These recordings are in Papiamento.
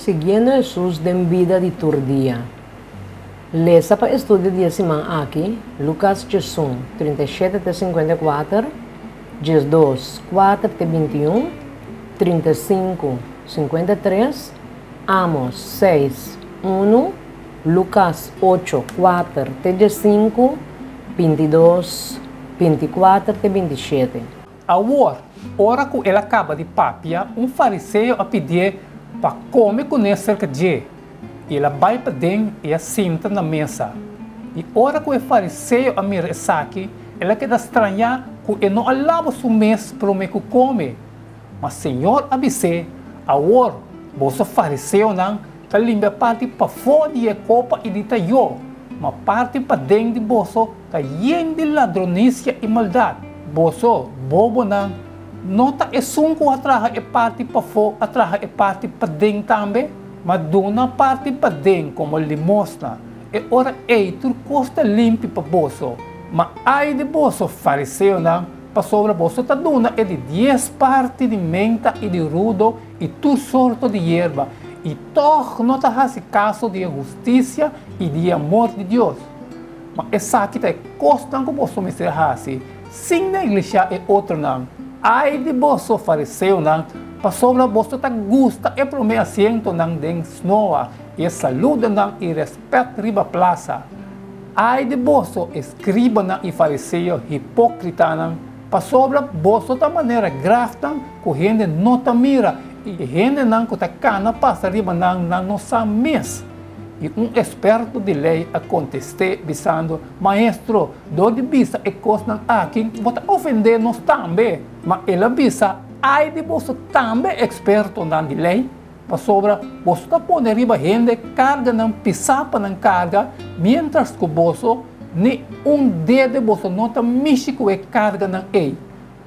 Siguiendo Hesus den bida di tur dia. Lesa pa estudio di e siman aki, Lukas 11, 37 te 54, 12, 4 te 21, 35, 53, Amos 6, 1, Lukas 8, 4 te 15, 22, 24 te 27. Awor, ora ku el a kaba di papia, un fariseo a pidié pa kome kuné serka dje, i el a bai paden i a sinta na mesa. I ora ku e fariseo a mira esaki, el a keda strañá ku e no a laba su mes promé ku kome. Ma Señor a bis'é, Awor, boso fariseonan ta limpia parti pafó di e kopa i di tayó, ma parti paden di boso ta yen di ladronisia i maldat. Boso, bobonan, no ta esun ku a traha e parti pafó a traha e parti paden tambe? Ma duna parti paden komo limosna, e ora ei tur kos ta limpi pa boso. Ma ai di boso, fariseonan, pasobra boso ta duna e di dies parti di menta i di rudo i tur sorto di yerba, i tòg no ta hasi kaso di e hustisia i di e amor di Dios. Ma esaki ta e kosnan ku boso mester hasi, sin neglishá e otronan. Ai di boso, fariseonan, pasobra boso ta gusta e promé asientonan den snoa i e saludonan i rèspèt riba plasa. Ai di boso, eskribanan i fariseo hipókritanan, pasobra boso ta manera grafnan ku hende no ta mira i e hendenan ku ta kana pasa riba nan, nan no sa mes. I un eksperto di lei a kontest'é, bisando, Maestro, dor di bisa e kosnan aki, bo ta ofendé nos tambe. Ma el a bisa, Ai di boso tambe, ekspertonan di lei, pasobra boso ta pone riba hende karganan pisá pa nan karga, miéntras ku boso, ni un dede boso no ta mishi ku e karganan ei.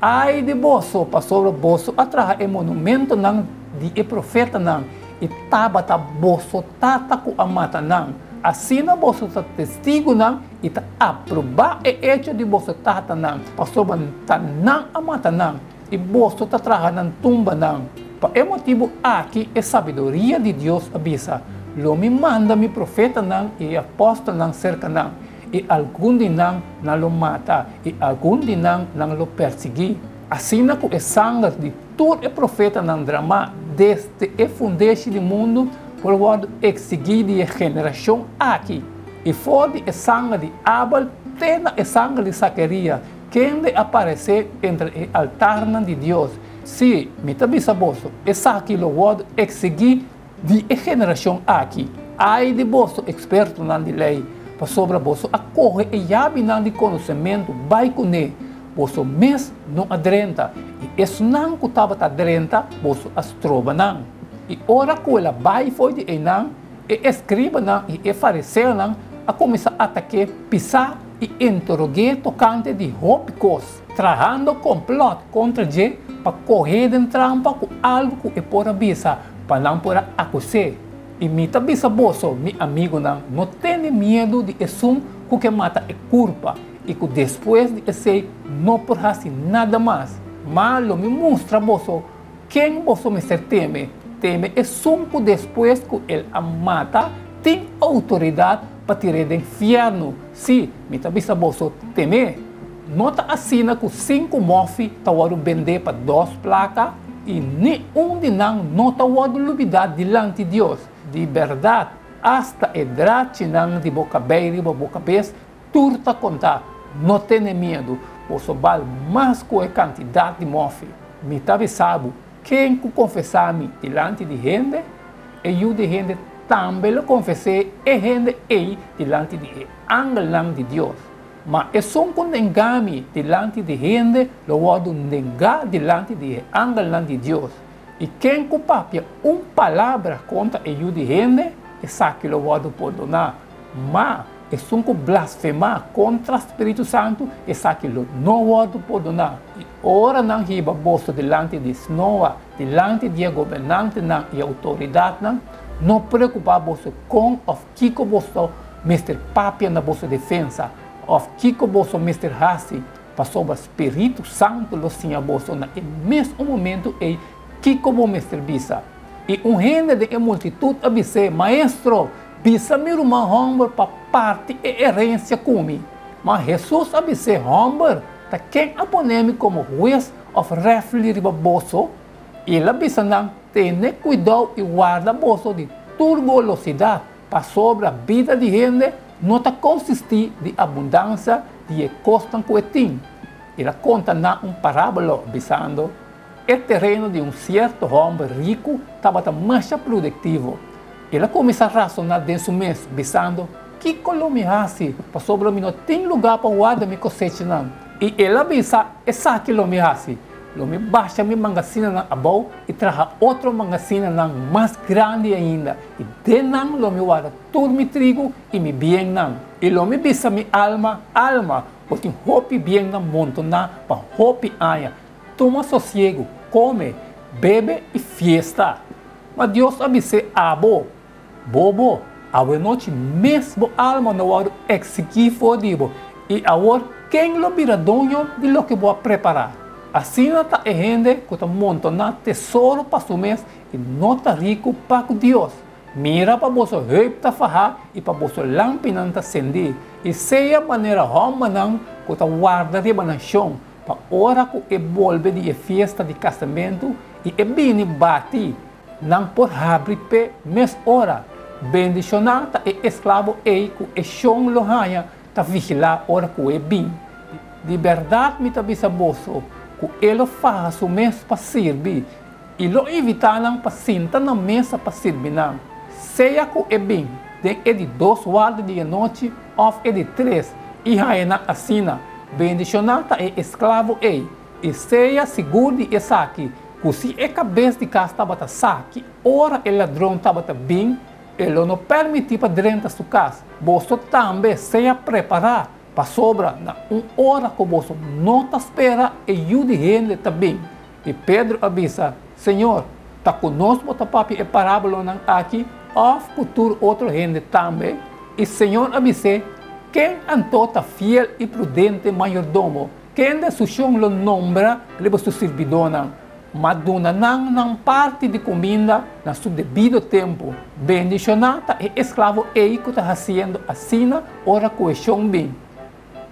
Ai di boso, pasobra boso a traha e monumentonan di e profetanan, i tabata boso tata ku a mata nan. Asina boso ta testigunan i ta aprobá e echo di boso tatanan, pasobra ta nan a mata nan, i boso ta traha nan tumbanan. Pa e motibu aki e sabiduria di Dios a bisa, Lo mi manda mi profetanan i e apòstelnan serka nan, i algun di nan nan lo mata, i algun di nan nan lo persiguí. Asina ku e sanger di tur e profetanan dramá desde e fundeshi di mundu por wòrdu eksigí di e generashon aki, i for di e sanger di Abel te na e sanger di Zakerías, kende a paresé entre e altarnan di Dios. Sí, mi ta bisa boso, esaki lo wòrdu eksigí Di e generashon aki, ai di boso ekspertonan di lei, pasobra boso a kohe e yabinan di konosementu bai kuné, boso mes no a drenta, i esnan ku tabata drenta, boso a stroba nan. I ora ku el a bai fo'i di einan, e eskribanan i e fariseonan a kuminsá atak'é pisá i interog'é tokante di hopi kos, trahando komplòt kontra dje pa koh'é den trampa ku algu ku e por a bisa pa nan por a akus'é. I mi ta bisa boso, mi amigunan, no tene miedu di esun ku ke mata e kurpa i ku despues di esei no por hasi nada mas. Ma lo mi mustra boso ken boso mester teme, teme esun ku despues ku el a mata tin outoridat pa tir'é den fièrnu. Sí, mi ta bisa boso, tem'é. No ta asina ku sinku mòfi ta wòrdu bendé pa dos plaka? I ni un di nan no ta wòrdu lubidá dilanti Dios. Di bèrdat, asta e drachinan di bo kabei riba bo kabes tur ta kontá. No tene miedu, boso bal mas ku e kantidat di mòfi. Mi ta bisa bo, ken ku konfesá mi dilanti di hende, e Yu di hende tambe lo konfes'é e hende ei dilanti di e angelnan di Dios. Ma esun ku nengá mi dilanti di hende lo wòrdu nengá dilanti di e angelnan di Dios. I ken ku papia un palabra kontra e Yu di hende, esaki lo wòrdu pordoná. Ma esun ku blasfemá kontra Spiritu Santu, esaki lo no wòrdu pordoná. I ora nan hiba boso dilanti di snoa, dilanti di e gobernantenan i e outoridatnan, no preokupá boso kon òf Kiko boso mester papia na boso defensa, òf kiko boso mester hasi, pasobra Spiritu Santu lo siña boso na e mes un momentu ei kiko bo mester bisa. I un hende den e multitut a bis'é, Maestro, bisa mi ruman hòmber pa parti e erensia ku mi. Ma Hesus a bis'é, Hòmber, ta ken a pone mi komo hues òf rèfli riba boso? I el a bisa nan, Tene kuidou i warda boso di tur golosidat, pasobra bida di hende no ta konsistí di abundansia di e kosnan ku e tin. El a konta nan un parábola, bisando, E tereno di un sierto hòmber riku tabata masha produktivo. El a kuminsá rasoná den su mes, bisando, Kiko lo mi hasi, pasobra mi no tin lugá pa warda mi kosechanan? I el a bisa, Esaki lo mi hasi, Lo mi basha mi mangasinanan abou i traha otro mangasinanan mas grandi ainda, i den nan lo mi warda tur mi trigu i mi biennan. I lo mi bisa mi alma, Alma, bo tin hopi biennan montoná pa hopi aña. Tuma sosiegu, kome, bebe i fiesta. Ma Dios a bis'é, Abo, bobo, awenochi mes bo alma no wòrdu eksigí for di bo, i awor ken lo bira doño di loke bo a prepará? Asina ta e hende ku ta montoná tesoro pa su mes i no ta riku pa ku Dios. Mira pa boso heup ta fahá i pa boso lampinan ta sendí, i sea manera hòmbernan ku ta warda riba nan shon, Pa ora ku e bolbe di e fiesta di kasamentu i e bini bati, nan por habri p'e mes ora. Bendishoná ta e esklabo ei ku e shon lo haña ta vigilá ora ku e bin. Di bèrdat mi ta bisa boso ku e lo faha su mes pa sirbi i lo invitá nan pa sinta na mesa pa sirbi nan, sea ku e bin den e di dos warda di anochi òf e di tres, i haña nan asina. Bendishoná ta e esklabo ei, i sea sigur di esaki, ku si e kabes di kas tabata sa ki ora e ladron tabata bin, e lo no permití pa drenta su kas. Boso tambe sea prepará, pasobra na un ora ku boso no ta spera e Yu di hende ta bin. I Pedro a bisa, Señor, ta ku nos bo ta papia e parábolonan aki òf ku tur otro hende tambe? I Señor a bis'é, Ken anto ta fiel i prudente mayordomo, kende su shon lo nombra riba su sirbidónan, ma duna nan nan parti di kuminda na su debido tempu? Bendishoná ta e esklabo ei ku ta hasiendo asina ora ku e shon bin.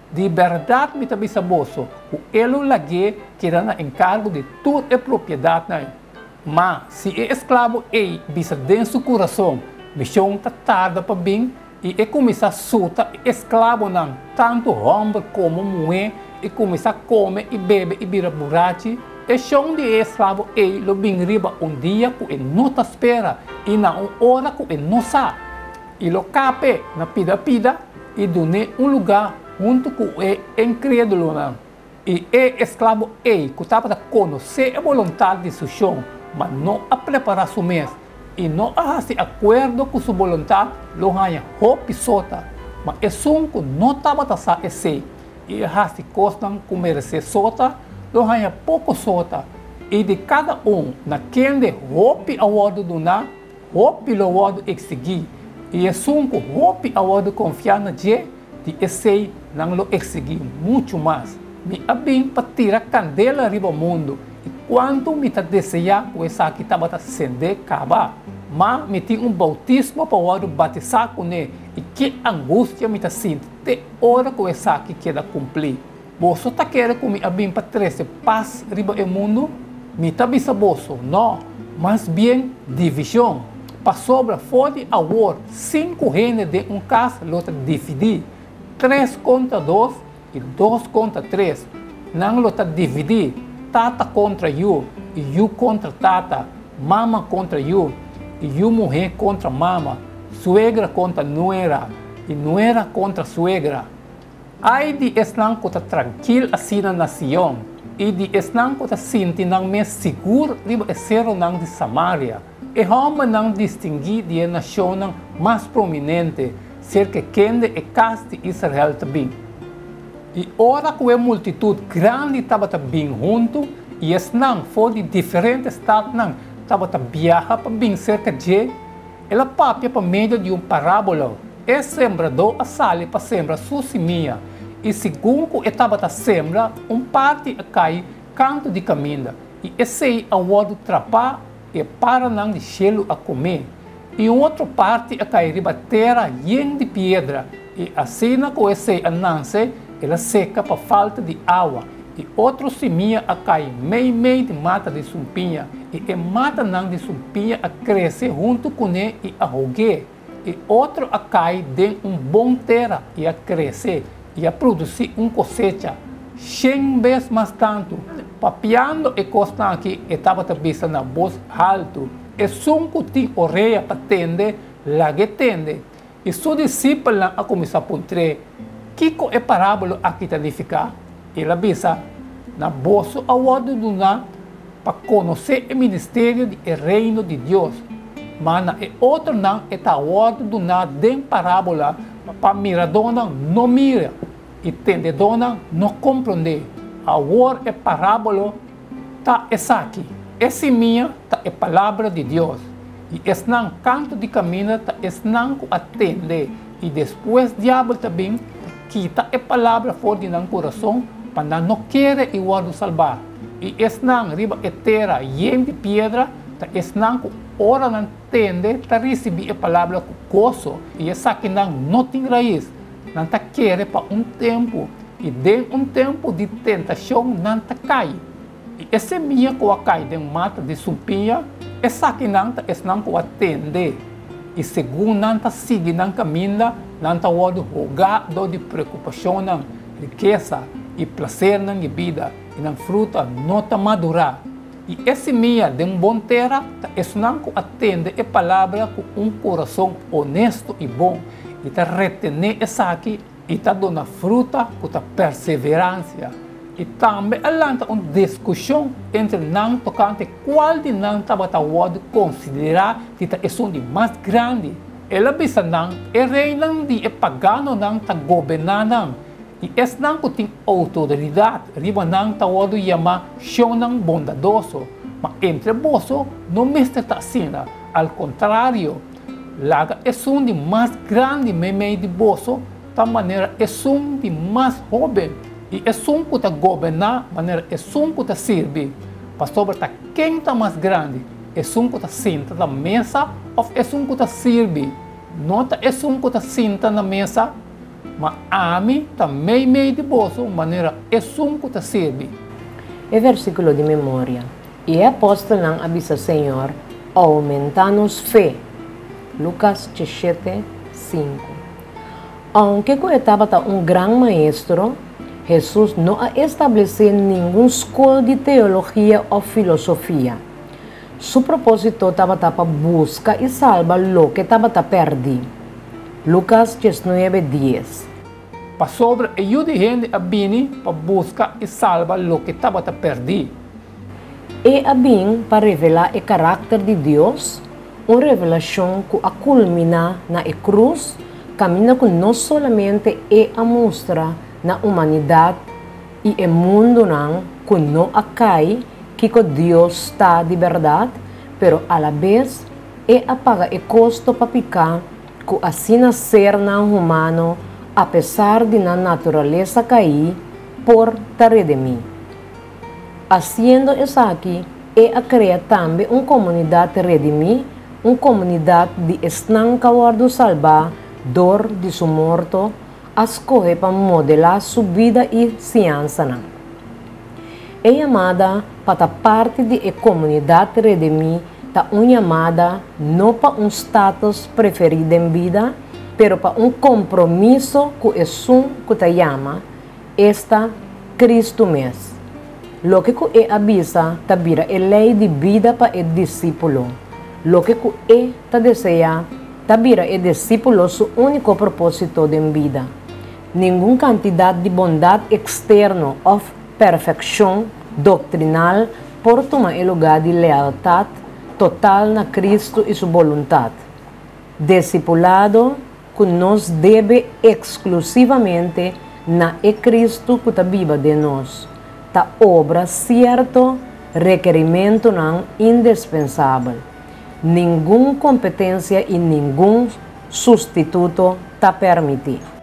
Di bèrdat mi ta bisa boso ku e lo lag'é keda na enkargo di tur e propiedatnan. Ma si e esklabo ei bisa den su kurason, Mi shon ta tarda pa bin, i e kuminsá suta e esklabonan, tantu hòmber komo muhé, i kuminsá kome i bebe i bira burachi, e shon di e esklabo ei lo bin riba un dia ku e no ta spera i na un ora ku e no sa. I lo kap'é na pida pida i dun'é un lugá huntu ku e inkrédulonan. I e esklabo ei ku tabata konosé e boluntat di su shon, ma no a prepará su mes i no a hasi akuerdo ku su boluntat, lo haña hopi sota. Ma esun ku no tabata sa esei i a hasi kosnan ku meresé sota, lo haña poko sota. I di kada un na kende hopi a wòrdu duná, Hopi lo wòrdu eksigí, i esun ku hopi a wòrdu konfiá na dje, di esei nan lo eksigí muchu mas. Mi a bin pa tira kandela riba mundu, i kuantu mi ta deseá ku esaki tabata sendé kaba! Ma mi tin un boutismo pa wòrdu batisá kuné, i ki angustia mi ta sinti te ora ku esaki keda kumplí! Boso ta kere ku mi a bin pa trese pas riba e mundu? Mi ta bisa boso, nò, mas bien divishon. Pasobra for di awor sinku hende den un kas lo ta dividí, tres kontra dos i dos kontra tres. Nan lo ta dividí, tata kontra yu i yu kontra tata, mama kontra yu i yu muhé kontra mama, suegra kontra nuera i nuera kontra suegra. Ai di esnan ku ta trankil asina na Sion, i di esnan ku ta sinti nan mes sigur riba e seronan di Samaria, e hòmbernan distinguí di e nashonnan mas prominente, serka kende e kas di Israel ta bin. I ora ku e multitut grandi tabata bin huntu, i esnan for di diferente statnan tabata biaha pa bin serka dje, El a papia pa medio di un parábola. E sembradó a sali pa sembra su simia, i segun ku e tabata sembra, un parti a kai kantu di kaminda, i esei a wòrdu trapá I e paranan di shelu a kom'é. I un otro parti a kai riba tera yen di piedra, i asina ku esei a nanse, el a seka pa falta di awa. I otro simia a kai meimei di mata di sumpiña, i e matanan di sumpiña a krese huntu kuné i a hog'é. I otro a kai den un bon tera i a krese i a produsí un kosecha shen bes mas tantu. Papiando e kosnan akí e tabata bisa na bos haltu, Esun ku tin orea pa tende, lag'é tende. I su disipelnan a kuminsá puntr'é, Kiko e parábolo akí ta nifiká? El a bisa, Na boso a wòrdu duná pa konosé e ministerio di e Reino di Dios, ma na e otronan e ta wòrdu duná den parábola pa miradónan no mira i tendedónan no komprondé. Awor e parábolo ta esaki, E simia ta e palabra di Dios, i esnan kantu di kaminda ta esnan ku a tende, i despues diabel ta bin ta kita e palabra for di nan kurason pa nan no kere i wòrdu salbá. I esnan riba e tera yen di piedra ta esnan ku ora nan tende ta risibí e palabra ku goso, i esakinan no tin rais, nan ta kere pa un tempu, i den un tempu di tentashon nan ta kai. I e semia ku a kai den mata di sumpiña, esakinan ta esnan ku a tende, i segun nan ta sigui nan kaminda, nan ta wòrdu hogá dor di preokupashonnan, rikesa i plasernan di bida, i nan fruta no ta madurá. I e simia den bon tera ta esnan ku a tende e palabra ku un kurason onesto i bon, i ta retené esaki i ta duna fruta ku ta perseveransia. I tambe a lanta un diskushon entre nan tokante kual di nan tabata wòrdu konsiderá di ta esun di mas grandi. El a bisa nan, E reinan di e paganonan ta goberná nan, i esnan ku tin outoridat riba nan ta wòrdu yamá shonnan bondadoso. Ma entre boso no mester ta asina. Al kontrario, laga esun di mas grandi meimei di boso ta manera esun di mas hóben, i esun ku ta goberná manera esun ku ta sirbi. Pasobra ta ken ta mas grandi, esun ku ta sinta na mesa òf esun ku ta sirbi? No ta esun ku ta sinta na mesa? Ma ami ta meimei di boso manera esun ku ta sirbi. E versíkulo di memoria, I e apòstelnan a bisa Señor, Oumentá nos fe! Lukas diesshete, sinku. Ounke ku e tabata un gran maestro, Hesus no a establesé ningun skol di teologia òf filosofia. Su propósito tabata pa buska i salba loke tabata pèrdí. Lukas diesnuebe, dies. Pasobra e Yu di hende a bini pa buska i salba loke tabata pèrdí. E a bin pa revelá e karakter di Dios, un revelashon ku a kulminá na e krus, kaminda ku no solamente E a mustra na humanidat i e mundunan ku no a kai kiko Dios ta di bèrdat, pero alabes E a paga e kosto pa piká ku asina sernan humano, apesar di nan naturalesa kaí, por ta redemí. Hasiendo esaki, e a krea tambe un komunidat redimí, un komunidat di esnan ka wòrdu salbá dor di su morto, a skohe pa modelá su bida i siñansanan. E yamada pa ta parti di e komunidat redimí ta un yamada no pa un status preferí den bida, pero pa un kompromiso ku esun ku ta yama, esta, Kristu mes. Loke ku E a bisa ta bira e lei di bida pa e disípulo. Loke ku E ta deseá ta bira e disípulo su úniko propósito den bida. Ningun kantidat di bondat eksterno òf perfekshon doktrinal por tuma e lugá di lealtat total na Kristu i Su boluntat. Disipulado ku nos debe eksklusivamente na e Kristu ku ta biba den nos, ta obra sierto rekerimentunan indispensabel. Ningun kompetensia i ningun sustituto ta permití.